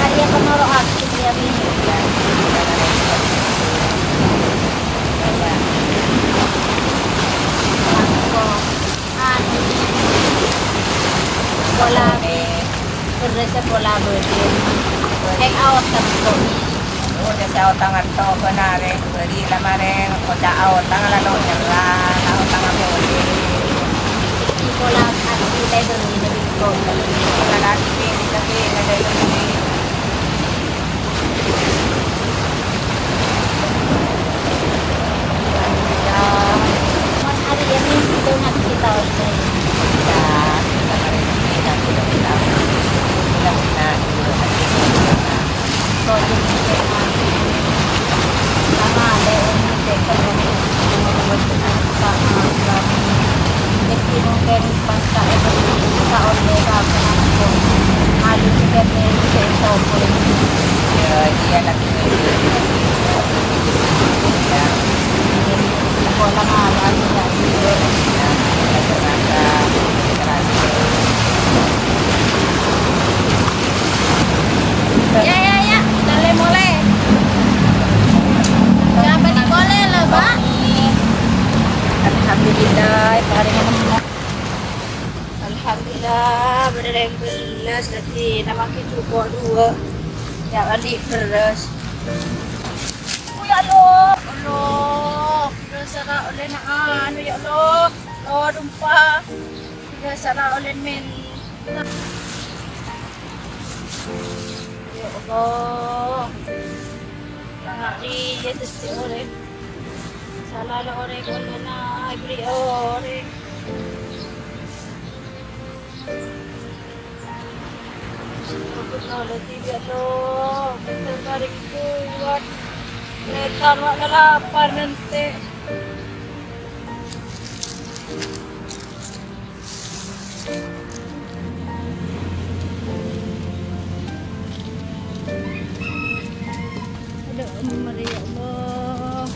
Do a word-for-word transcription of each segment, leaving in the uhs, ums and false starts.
Arèya penoro' ati, ya, Bi. Anu, pola, terus pola bâdâ. Hang out kan kok. Oh, jâ' sè aotang arto bân arè, bâri' la marè, koca' aotang la lo' nyerra, la aotang apolè. Pola kan kita itu ini kok. Kalau di sini, di sini, ada di sini. Ya, ya, ya, dâlem molè. Siapa di molè lah, Pak? Alhamdulillah, hari ini. Alhamdulillah, bâdâ rèng bellâs, dhâddhi namaghi jhuko' duwâ'. Ya, bâli bherrâs. Oh, ya Allah, Allah, bherrâs sara ollè na-, anu, ya Allah, Allah, dumpa. Bherrâs sara ollè men. Ya Allah. Nari, ya, dhâddhi orèng. Sala la orèng ollèna èberri' orèng. Astagfirullahaladzim, ya Allah. Bhender kari kuat. Letan wa' kalapar nanti. Aduh, Umar, ya Allah.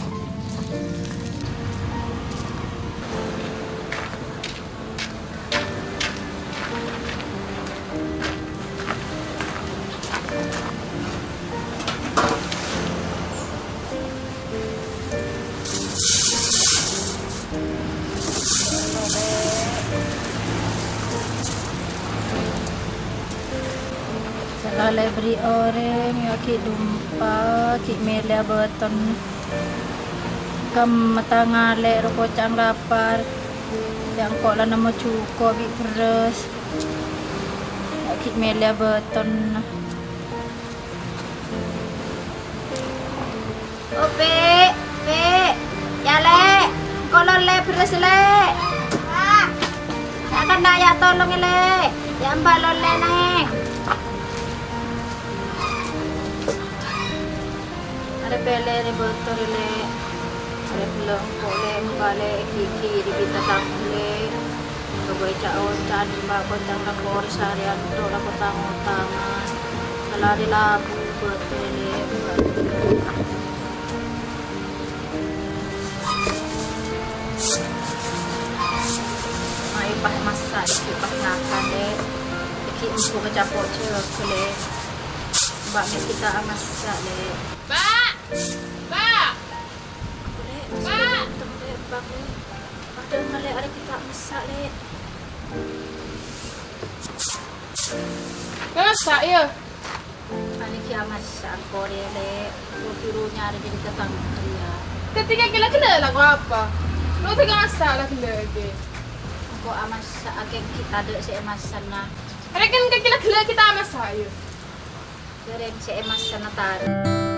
Sala la èberri' orèng, ya, ghi' dumpa, ghi' mèlè abâton. Kam matangalè' ro koca'na lapar. Ya, engko' la nemmo jhuko' bi' bherrâs. Ya, ghi' mèlè abâton. Oh, Pi', Pi'. Ya, Lè'. Engko' lo, Lè', bherrâs, Lè'. Ya, kan, ya, tolong, Lè'. Ya, Mbak, lo, Lè', naè. Arè pèlè rè bâtor, Lè'. Lè' engko' lè' bâlâ ghi'-ghi' dhi' bit tatanggâ lè'. Kabâi ca'-oca'an bân koncana Kor Saryanto la kotang-otangan. Kalari labu bâtè lè'. Mayu pas massa', ghi' pas ngakan lè'. Ghi' engko' kacapo' jâgâ lè'. Mbak, mè' kita amassa' lè'. Mbak! Mbak! Aku, Lè', Mbak! Teng, Lè', Bang, Lè'. Padahal malè arè kita messa', Lè'. Massa', iyâ? Arè ki amassa' engko' rè, Lè'. Engko' juru nyarè dâri tatangghâ, yâ. Ketika gila-gila lagu apa? Lu tega massa' lagu lagi. Engko' amassa' akèng kita dâ' sè èmassana. Arè kan gila-gila kita massa', iyâ? Jârèng sè èmassana tarè.